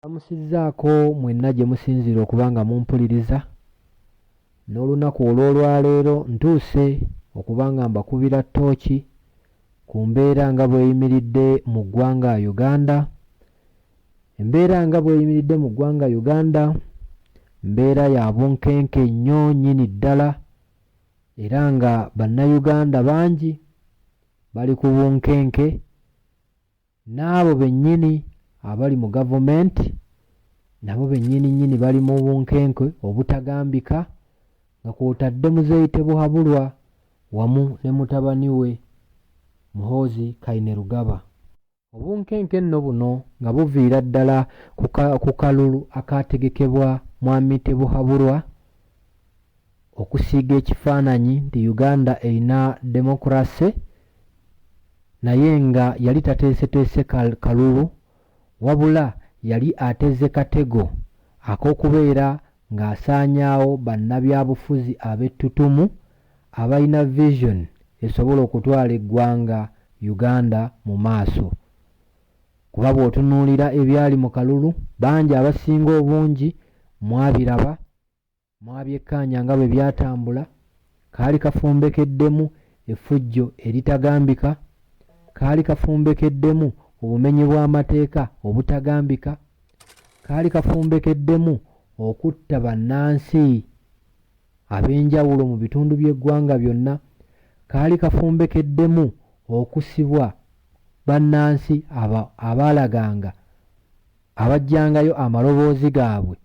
Mbamusizzaako mwenna gye musinziira okuba nga mumpuliriza. N'olunaku olw'olwaleero ntuuse okuba nga mbakubira ttooki ku mbeera nga bw'eyimiridde mu ggwanga Uganda. Embeera nga bw'eyimiridde mu ggwanga Uganda mbeera ya bunkenke nnyo nnyini ddala era nga Bannayuganda bangi bali ku bunkenke. N'abo bennyini abali mu gavumenti nabo bennyini nnyini bali mu bunkenke obutagambika nga kw'otadde Muzeeyi Tebuhabulwa wamu ne mutabani we Muhoozi Kainerugaba. Obunkenke nno buno nga buviira ddala ku kalulu akaategekebwa Mwami Tebuhaburwa okusiiga ekifaananyi nti Uganda erina demokulase naye nga yali tateeseteese kalulu wabula yali ateze katego ak'okubeera ng'asaanyaawo bannabyabufuzi ab'ettutumu abalina vision esobola okutwala eggwanga Uganda mu maaso. Kuba bw'otunuulira ebyali mu kalulu bangi abasinga obungi mwabiraba, Mwabyekkaanya nga bwe byatambula, kaali kafumbekeddemu effujjo eritagambika, kaali kafumbekeddemu obumenyi bw'amateeka obutagambika, kaali kafumbekeddemu okutta bannansi ab'enjawulo mu bitundu by'eggwanga byonna, kaali kafumbekeddemu okusibwa bannansi abo abaalaganga, abaggyangayo amaloboozi gaabwe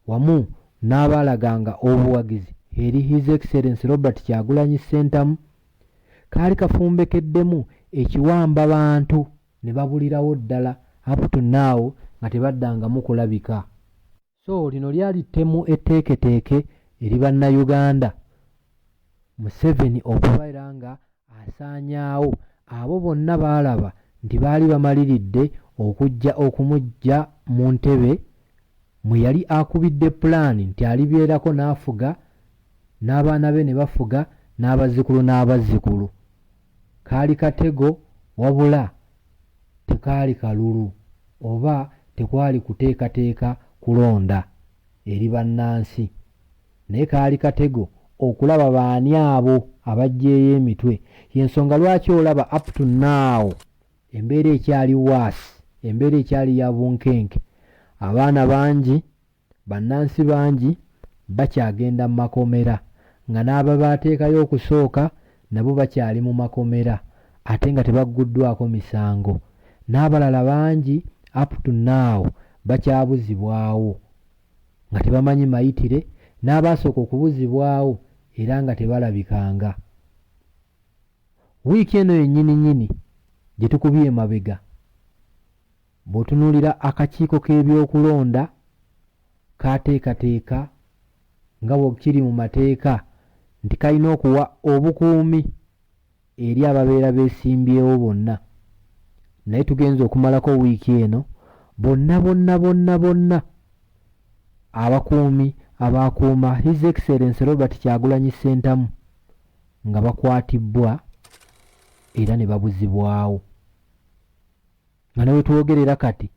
wamu n'abaalaganga obuwagizi eri His Excellency Robert Kyagulanyi Ssentamu, kaali kafumbekeddemu ekiwamba bantu ne babulirawo ddala up to now nga tebaddangamu kulabika. So lino lyali ttemu etteeketeeke eri Bannayuganda, Museveni okubeera nga asaanyaawo abo bonna b'alaba nti baali bamaliridde okujja okumuggya mu ntebe mwe yali akubidde pulaani nti alibeerako n'afuga n'abaana be ne bafuga n'abazzukulu n'abazzukulu. Kaali katego wabula tekaali kalulu oba tekwali kuteekateeka kulonda eri bannansi. Naye kaali katego okulaba baani abo abaggyeeyo emitwe. Y'ensonga lwaki olaba up to now embeera ekyali worse, embeera ekyali ya bunkenke. Abaana bangi, bannansi bangi bakyagenda mu makomera nga n'ababaateekayo okusooka nabo bakyali mu makomera ate nga tebagguddwako misango. N'abalala bangi up to now bakyabuzibwawo. nga tebamanyi mayitire n'abaasooka okubuzibwawo era nga tebalabikanga. Wiiki eno yennyininyini gye tukubye emabega, bw'otunuulira akakiiko k'ebyokulonda kaateekateeka nga bwe kiri mu mateeka nti kalina okuwa obukuumi eri ababeera beesimbyewo bonna naye tugenze okumalako wiiki eno bonna bonna bonna bonna abakuumi abaakuuma His Excellency Robert Kyagulanyi Ssentamu nga bakwatibbwa era ne babuzibwawo nga ne wetwogerera kati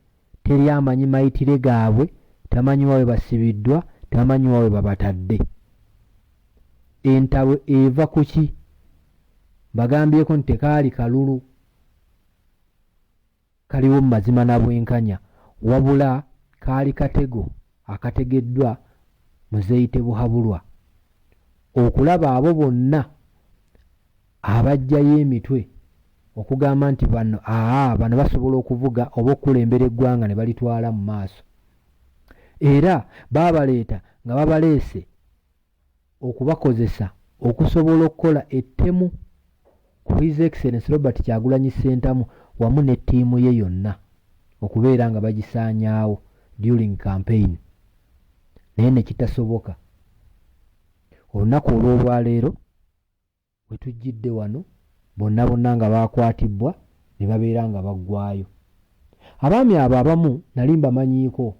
teri amanyi mayitire gaabwe, tamanyi wa we basibiddwa, tamanyi wa we babatadde. Entabwe eva ku ki? Mbagambyeko nti tekaali kalulu kaliwo mu mazima na bwenkanya wabula kaali katego akategeddwa Muzeeyi Tebuhabulwa okulaba abo bonna abaggyayo emitwe okugamba nti bano aa bano basobola okuvuga oba okukulembera eggwanga ne balitwala mu maaso. Era baabaleeta nga babaleese okubakozesa okusobola okukola ettemu ku His Excellency Robert Kyagulanyi Ssentamu wamu ne ttiimu ye yonna okubeera nga bagisaanyaawo during campaign naye ne kitasoboka. Olunaku olw'olwaleero we tujjidde wano bonna bonna nga baakwatibbwa ne babeera nga baggwaayo. Abaami abo abamu nali mbamanyiiko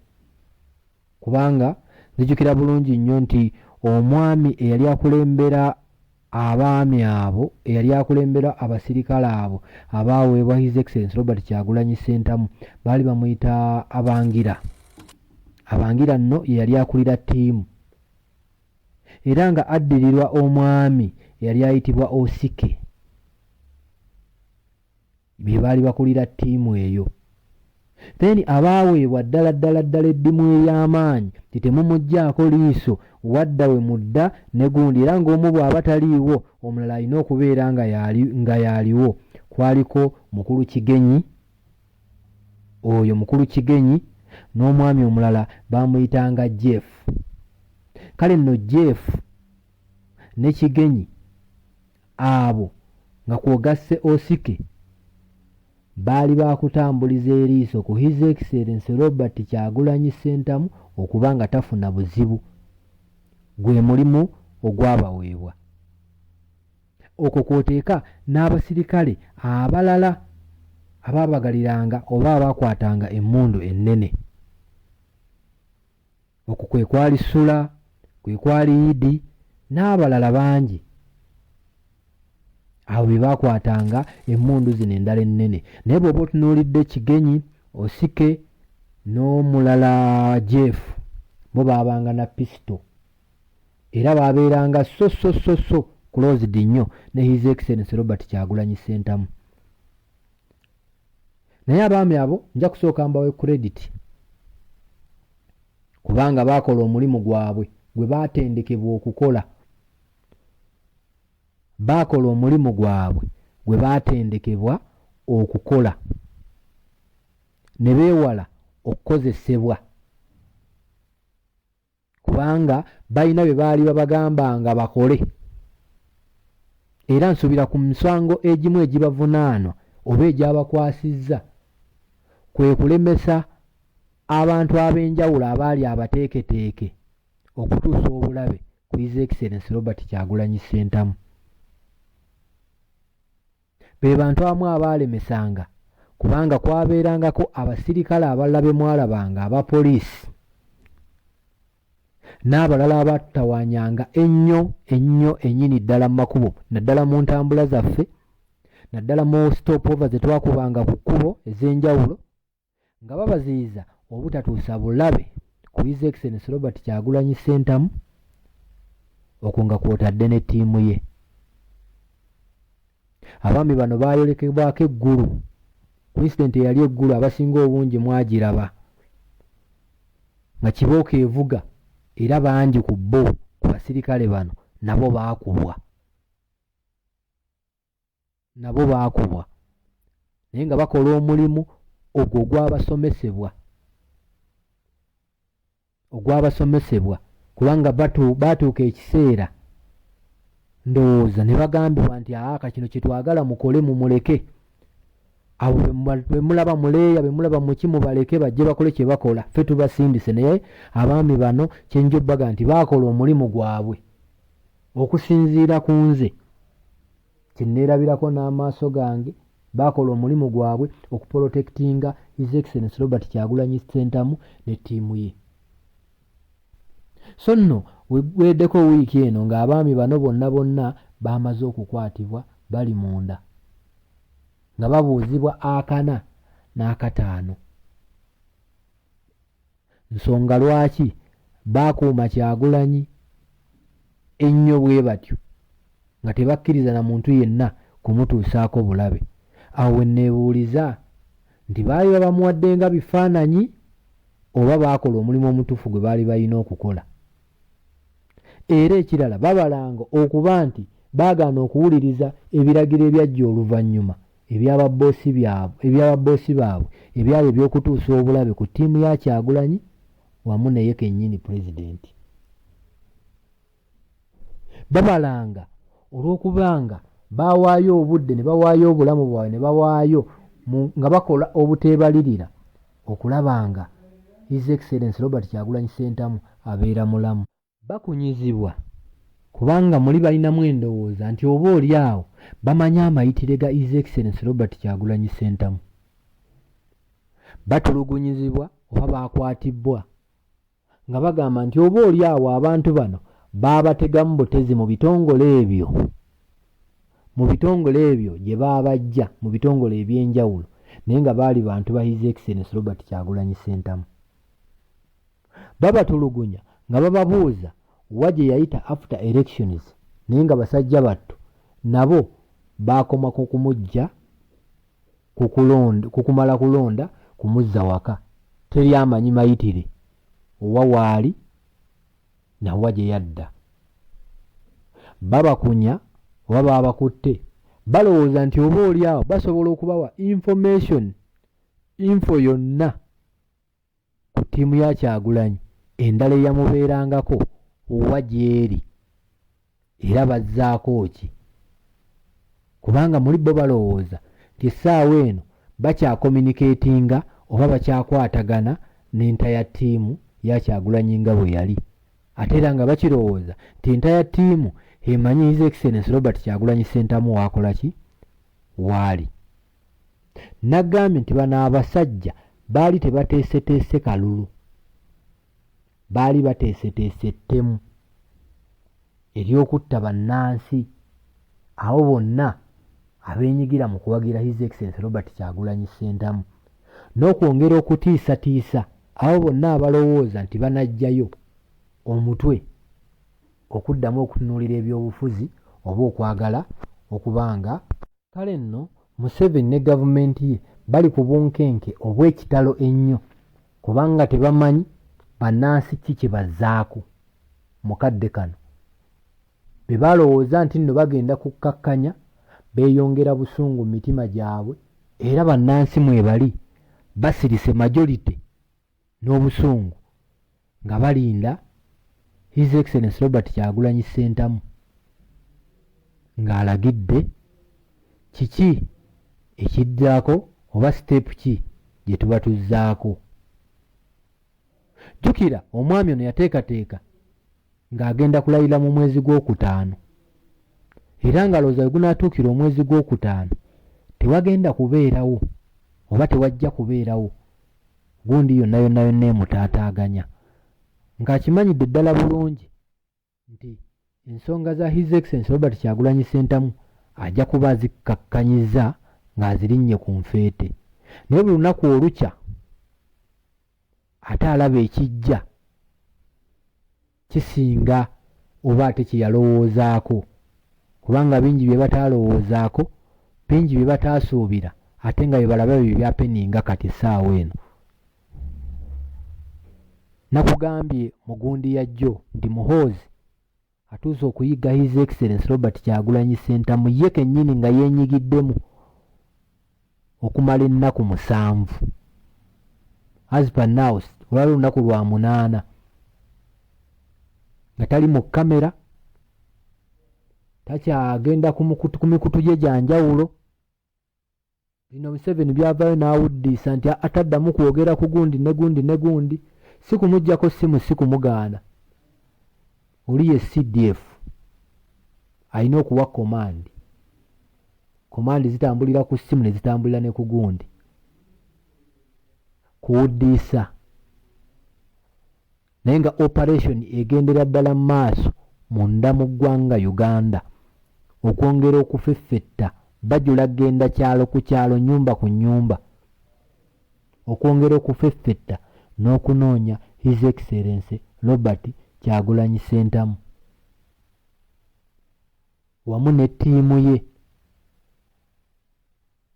kubanga nzijukira bulungi nnyo nti omwami eyali akulembera abaami abo, eyali akulembera abasirikale abo abaaweebwa His Excellency Robert Kyagulanyi Ssentamu baali bamuyita Abangira. Abangira nno ye yali akulira ttiimu era nga addirirwa omwami eyali ayitibwa Osike. Be baali bakulira ttiimu eyo. Then abaaweebwa ddala ddala ddala eddimu ery'amaanyi nti temumuggyaako liiso wadda we mudda ne gundi era ng'omu bw'aba taliiwo omulala alina okubeera nga y'ali nga y'aliwo kwaliko Mukulu Kigenyi oyo Mukulu Kigenyi n'omwami omulala baamuyitanga Jeff. Kale nno Jeff ne Kigenyi abo nga kw'ogasse Osike baali ba kutambuliza eriiso ku His Excellency Robert Kyagulanyi Ssentamu okuba nga tafuna buzibu. Gwe mulimu ogwabaweebwa. Okwo kw'oteeka n'abasirikale abalala abaabagaliranga oba abaakwatanga emmundu ennene. Okwo kwe kwali Sula, kwe kwali Idi n'abalala bangi. Abo be baakwatanga emmundu zino endala ennene. Naye bw'oba otunuulidde Kigenyi, Osike n'omulala Jeff, bo baabanga na pisito era baabeeranga so so so so closed nnyo ne His Excellency Robert Kyagulanyi Ssentamu. Naye abaami abo nja kusooka mbawe credit kubanga baakola omulimu gwabwe gwe baatendekebwa okukola. Baakola omulimu gwabwe gwe baatendekebwa okukola ne beewala okukozesebwa kubanga balina bye baali babagamba nga bakole era nsuubira ku misango egimu egibavunaanwa oba egyabakwasizza kwe kulemesa abantu ab'enjawulo abaali abateeketeeke okutuusa obulabe ku His Excellency Robert Kyagulanyi Ssentamu. Be bantu abamu abaalemesanga kubanga kwabeerangako abasirikale abalala be mwalabanga aba poliisi n'abalala abaatutawaanyanga ennyo ennyo ennyini ddala mu makubo naddala mu ntambula zaffe naddala mu stop over ze twakubanga ku kkubo ez'enjawulo nga babaziyiza obutatuusa bulabe ku His Excellency Robert Kyagulanyi Ssentamu okwo nga kw'otadde ne ttiimu ye. Abaami bano baayolekebwako e Gulu ku incident eyali e Gulu abasinga obungi mwagiraba nga kibooko evuga era bangi ku bo ku basirikale bano nabo baakubwa. Nabo baakubwa naye nga bakola omulimu ogwo ogwabasomesebwa ogwabasomesebwa kubanga baatuuka ekiseera ndowooza ne bagambibwa nti aaka kino kye twagala mukole mumuleke abo bemulaba muleeya bemulaba muki mubaleke bajje bakole kye bakola ffe tubasindise naye abaami bano kyenja obbaga nti baakola omulimu gwabwe okusinziira ku nze Kye nneerabirako n'amaaso gange, baakola omulimu gwabwe okupolotekitinga His Excellency Robert Kyagulanyi Ssentamu ne ttiimu ye. So nno weggweddeko wiiki eno ng'abaami bano bonna bonna baamaze okukwatibwa bali munda nga babuuzibwa akana n'akataano. Nsonga lwaki baakuuma Kyagulanyi ennyo bwe batyo nga tebakkiriza na muntu yenna kumutuusaako bulabe. Awo we nneebuuliza nti baali babamuwadde nga bifaananyi oba baakola omulimu omutuufu gwe baali balina okukola. Era ekirala babalanga okuba nti baagaana okuwuliriza ebiragiro ebyajja oluvannyuma ebya babboosi baabwe ebyali eby'okutuusa obulabe ku ttiimu ya Kyagulanyi wamu naye kennyini Pulezidenti. Babalanga olw'okuba nga baawaayo obudde ne bawaayo obulamu bwabwe ne bawaayo nga bakola obuteebalirira okulaba nga His Excellency Robert Kyagulanyi Ssentamu abeera mulamu. Bakunyizibwa kubanga muli balinamu endowooza nti oba oli awo bamanyi amayitire ga His Excellency Robert Kyagulanyi Ssentamu. Batulugunyizibwa oba baakwatibbwa nga bagamba nti oba oli awo abantu bano baabategamu butezi mu bitongole ebyo mu bitongole ebyo gye baabajja mu bitongole eby'enjawulo naye nga baali bantu ba His Excellency Robert Kyagulanyi Ssentamu. Babatulugunya nga bababuuza wa gye yayita after elections naye nga basajja battu nabo baakoma ku kumuggya ku kulonda ku kumala kulonda kumuzza waka. Teri amanyi mayitire owa waali na wa gye yadda. Babakunya oba babakutte balowooza nti oba oli awo basobola okubawa information info yonna ku ttiimu ya Kyagulanyi endala eyamubeerangako wa gy'eri era bazzaako ki kubanga muli bo balowooza nti essaawa eno bakyakominikeetinga oba bakyakwatagana n'entire ttiimu ya Kyagulanyi nga bwe yali ate era nga bakirowooza nti entire ttiimu emanyi His Excellence Robert Kyagulanyi Ssentamu waakola ki waali. Nagambye nti bano abasajja baali tebateeseteese kalulu, baali bateeseteese ettemu ery'okutta bannansi abo bonna abeenyigira mu kuwagira His Excellence Robert Kyagulanyi Ssentamu n'okwongera okutiisatiisa abo bonna abalowooza nti banaggyayo omutwe okuddamu okutunuulira ebyobufuzi oba okwagala okuba nga Kale nno Museveni ne gavumenti ye bali ku bunkenke obw'ekitalo ennyo kubanga tebamanyi bannansi ki kye bazzaako mu kadde kano. Be balowooza nti nno bagenda kukkakkanya beeyongera busungu mu mitima gyabwe era bannansi mwebali basirise majority n'obusungu nga balinda His Excellence Robert Kyagulanyi Ssentamu ng'alagidde kiki ekiddako oba step ki gye tuba tuzzaako. Jjukira omwami ono yateekateeka ng'agenda kulayira mu mwezi gw'okutaano era ng'alowooza we gunaatuukira omwezi gw'okutaano tewagenda kubeerawo oba tewajja kubeerawo gundi yonna yonna yonna emutaataaganya ng'akimanyidde ddala bulungi nti ensonga za His Excellence Robert Kyagulanyi Ssentamu ajja kuba azikkakkanyizza ng'azirinnye ku nfeete naye buli lunaku olukya ate alaba ekijja kisinga oba ate kye yalowoozaako kubanga bingi bye bataalowoozaako, bingi bye bataasuubira ate nga bye balaba bye byapeninga kati essaawa eno. Nakugambye mu gundi ya jjo nti Muhoozi atuuse okuyigga His Excellence Robert Kyagulanyi Ssentamu ye kennyini nga yeenyigiddemu okumala ennaku 7. As per now, olwali olunaku lwa 8 nga tali mu kamera, takyagenda ku mikutu gye gya njawulo. Bino Museveni byavaayo n'awuddiisa nti ataddamu kwogera ku gundi ne gundi ne gundi, si kumuggyako ssimu, si kumugaana. Oli ye CDF alina okuwa command. Command zitambulira ku ssimu ne zitambulira ne ku gundi kuwuddiisa, naye nga operation egendera ddala mu maaso munda mu ggwanga Uganda okwongera okufeffetta. Bajula genda kyalo ku kyalo, nnyumba ku nnyumba, okwongera okufeffetta n'okunoonya His Excellence Robert Kyagulanyi Ssentamu wamu ne ttiimu ye.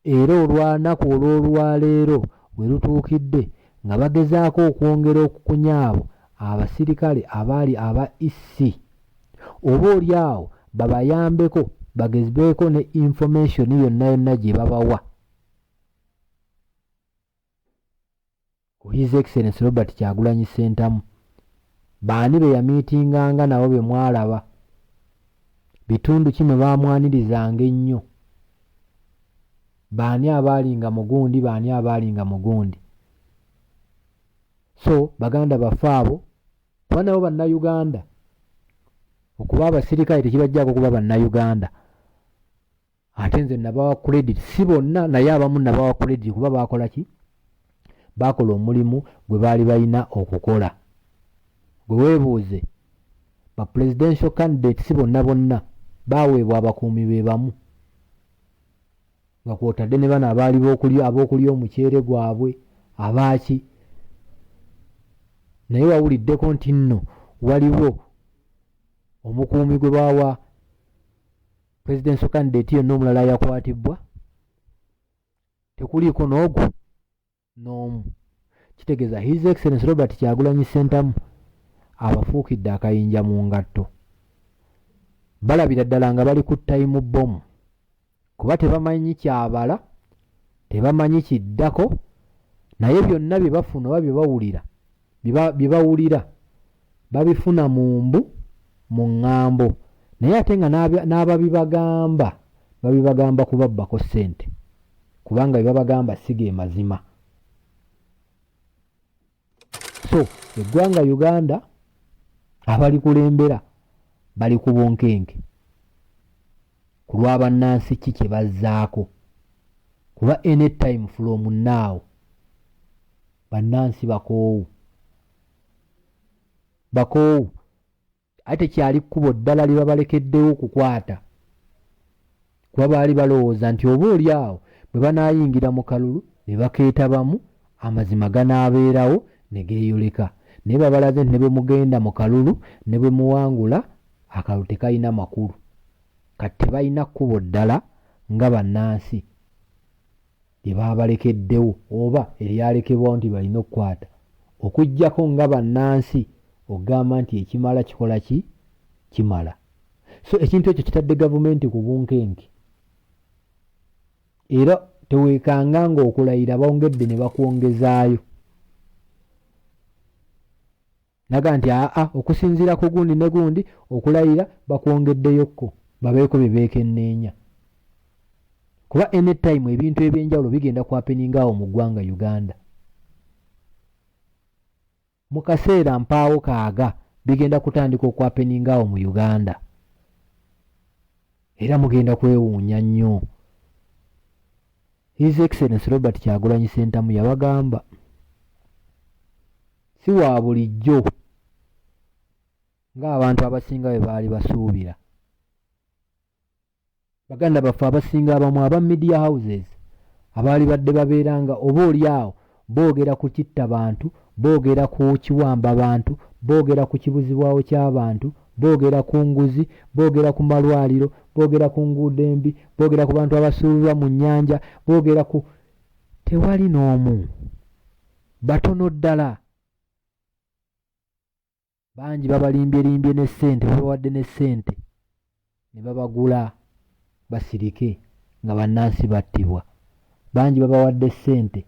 Era olwanaku olw'olwaleero we lutuukidde nga bagezaako okwongera okukunya abo abasirikale abaali aba EC oba oli awo babayambeko bagezeeko ne information yonna yonna gye babawa ku His Excellence Robert Kyagulanyi Ssentamu. Baani be yamiitinganga nabo be mwalaba? Bitundu ki mwe baamwanirizanga ennyo? Baani abaalinga mu gundi, baani abaalinga mu gundi? So baganda baffe abo kuba nabo Bannayuganda, okuba abasirikale tekibajjaako kuba Bannayuganda. Ate nze nabawa credit, si bonna naye abamu nabawa credit kuba baakola ki? Baakola omulimu gwe baali balina okukola. Gwe weebuuze ba presidential candidates bonna bonna baaweebwa abakuumi be bamu nga kw'otadde ne bano abaali ab'okulya omuceere gwabwe abaaki. Naye wawuliddeko nti nno waliwo omukuumi gwe baawa presidential candidate yonna omulala yakwatibwa? Tekuliiko n'ogwo n'omu. Kitegeeza His Excellence Robert Kyagulanyi Ssentamu abafuukidde akayinja mu ngatto. Balabira ddala nga bali ku time bomb, kuba tebamanyi kyabala, tebamanyi kiddako, naye byonna bye bafuna oba bye bawulira, bye bawulira babifuna mu mbu mu ŋŋambo, naye ate nga n'ababibagamba babibagamba kubabbako ssente, kubanga bye babagamba si ge mazima. So eggwanga Uganda abalikulembera bali ku bunkenke ku lwa bannansi ki kye bazzaako, kuba any time from now bannansi bakoowu, bakoowu. Ate tekyali kkubo ddala lye babalekeddewo okukwata, kuba baali balowooza nti oba oli awo bwe banaayingira mu kalulu ne bakeetabamu, amazima ganaabeerawo ne geeyoleka. Naye babalaze nti ne bwe mugenda mu kalulu ne bwe muwangula, akalulu tekalina makulu. Kati tebalina kkubo ddala nga bannansi lye baabalekeddewo oba eryalekebwawo nti balina okukwata, okuggyako nga bannansi okugamba nti ekimala kikola ki? Kimala. So ekintu ekyo kitadde gavumenti ku bunkenke, era teweekanga ng'okulayira bongedde ne bakwongezaayo. Naga nti aa, okusinziira ku gundi ne gundi, okulayira bakwongeddeyokko babeeko bye beekenneenya, kuba anytime ebintu ebyenjawulo bigenda kuhappeninga awo mu ggwanga Uganda. Mu kaseera mpaawo kaaga bigenda kutandika okuhappeninga awo mu Uganda, era mugenda kwewuunya nnyo. His Excellence Robert Kyagulanyi Ssentamu yabagamba si wa bulijjo ng'abantu abasinga bwe baali basuubira. Baganda baffe abasinga abamu aba media houses abaali badde babeera nga oba oli awo boogera ku kitta bantu, boogera ku kiwamba bantu, boogera ku kibuzibwawo ky'abantu, boogera ku nguzi, boogera ku malwaliro, boogera ku nguudo embi, boogera ku bantu abasuubibwa mu nnyanja, boogera ku tewali n'omu, batono ddala. Bangi babalimbye-limbye ne ssente, babawadde ne ssente ne babagula basirike nga bannansi battibwa. Bangi babawadde ssente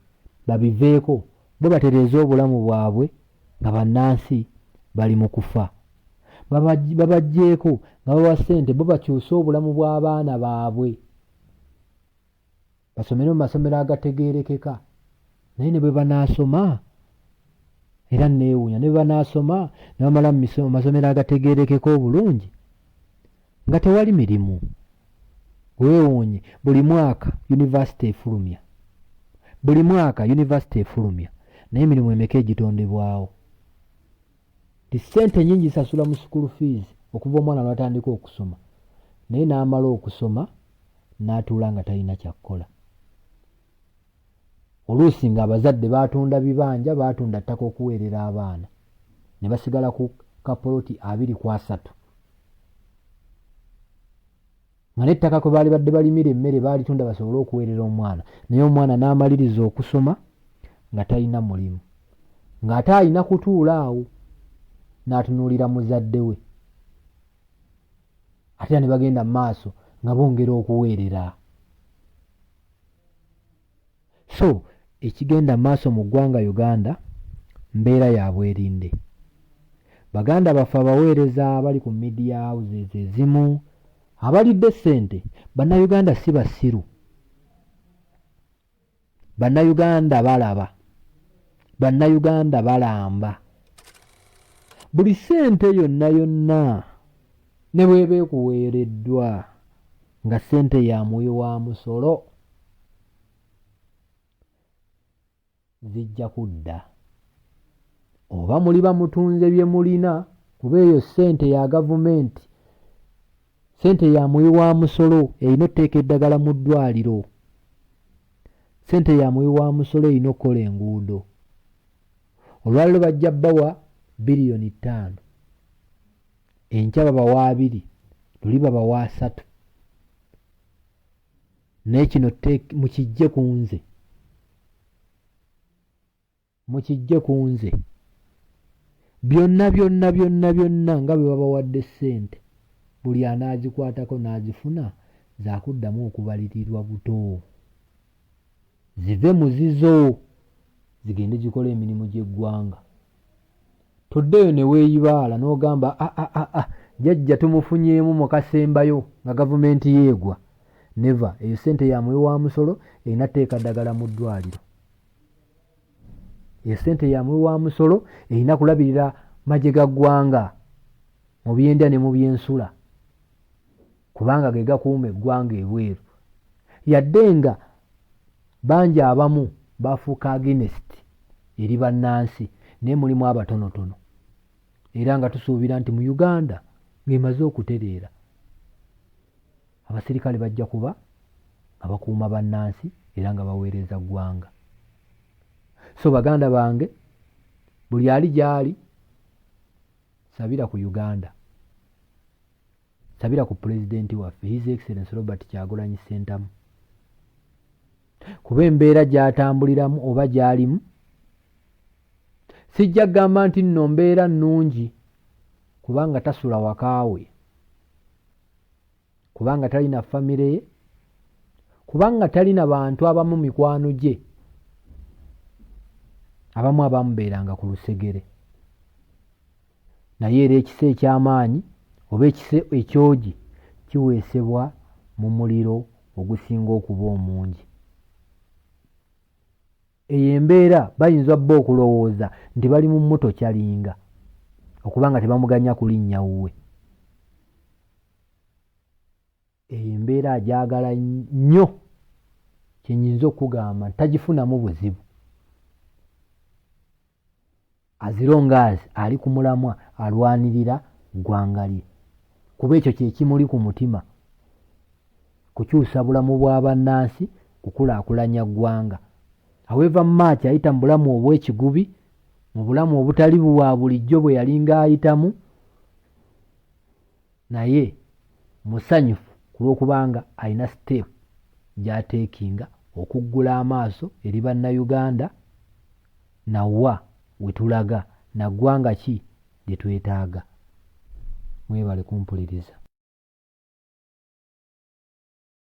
babiveeko bo batereeze obulamu bwabwe nga bannansi bali mu kufa. Babaggyeeko nga babawa ssente bo bakyuse obulamu bw'abaana baabwe, basomere mu masomero agategeerekeka. Naye ne bwe banaasoma, era neewuunya, ne bwe banaasoma ne bamala mu masomero agategeerekeka obulungi nga tewali mirimu. Weewuunye, buli mwaka yunivasite efulumya, buli mwaka yunivasite efulumya, naye emirimu emeka egitondebwawo? Nti ssente nnyingi zisasula mu school fees okuva omwana lw'atandika okusoma, naye n'amala okusoma n'atuula nga talina kyakkola. Oluusi ng'abazadde baatunda bibanja, baatunda ttaka okuweerera abaana, ne basigala ku kapoloti 20 ku 30, nga n'ettaka kwe baali badde balimira emmere baalitunda basobole okuweerera omwana, naye omwana n'amaliriza okusoma nga talina mulimu, ng'ate alina kutuula awo n'atunuulira muzadde we, ate era ne bagenda mu maaso nga bongera okuweerera. So ekigenda mu maaso mu ggwanga Uganda mbeera ya bwerinde. Baganda baffe abaweereza abali ku media houses ezimu abalidde ssente, Bannayuganda si basiru, Bannayuganda balaba, Bannayuganda balamba. Buli ssente yonna yonna ne bw'eba ekuweereddwa nga ssente ya muwi wa musolo, zijja kudda. Oba muliba mutunze bye mulina, kuba eyo ssente ya gavumenti, ssente ya muwi wa musolo erina otteeka eddagala mu ddwaliro, ssente ya muwi wa musolo erina okukola enguudo. Olwaleero bajja bbawa Biliyoni 5, enkya babawa 2, luli babawa 3. Naye kino mukijje ku nze, mukijje ku nze. Byonna byonna byonna byonna nga bwe babawadde ssente, buli anaazikwatako n'azifuna zaakuddamu okubalirirwa buto, zive mu zizo zigende zikole emirimu gy'eggwanga. Toddeeyo ne weeyibaala n'ogamba, "A a a a, jjajja tumufunyeemu mu kasembayo nga gavumenti yeegwa." Never. Eyo ssente ya muwi wa musolo, erina tteeka ddagala mu ddwaliro. Eyo ssente ya muwi wa musolo, erina kulabirira magye ga ggwanga mu byendya ne mu byensula, kubanga ge gakuuma eggwanga ebweru. Yadde nga bangi abamu bafuuka against eri bannansi, naye mulimu abatonotono. Era nga tusuubira nti mu Uganda ng'emaze okutereera, abasirikale bajja kuba nga bakuuma bannansi era nga baweereza ggwanga. So baganda bange, buli ali gy'ali, sabira ku Uganda, sabira ku pulezidenti waffe, His Excellence Robert Kyagulanyi Ssentamu, kuba embeera gy'atambuliramu oba gy'alimu, sijja kugamba nti nno mbeera nnungi, kubanga tasula waka we, kubanga talina famire ye, kubanga talina bantu abamu mikwano gye abamu abamubeeranga ku lusegere. Naye era ekisa eky'amaanyi oba ekisa ekyogi kiweesebwa mu muliro ogusinga okuba omungi. Eyo embeera bayinza bo okulowooza nti bali mu muto kyalinga okuba nga tebamuganya kulinnya wuwe. Eyo embeera agyagala nnyo, kye nnyinza okukugamba nti tagifunamu buzibu as long as ali ku mulamwa, alwanirira ggwanga lye, kuba ekyo kye kimuli ku mutima, kukyusa bulamu bwa bannansi, kukulaakulanya ggwanga. However much ayita mu bulamu obw'ekigubi, mu bulamu obutali bwa bulijjo bwe yalinga ayitamu, naye musanyufu ku lw'okubanga alina step gy'ateekinga okuggula amaaso eri Bannayuganda nawa we tulaga na ggwanga ki lye twetaaga. Mwebale kumpuliriza.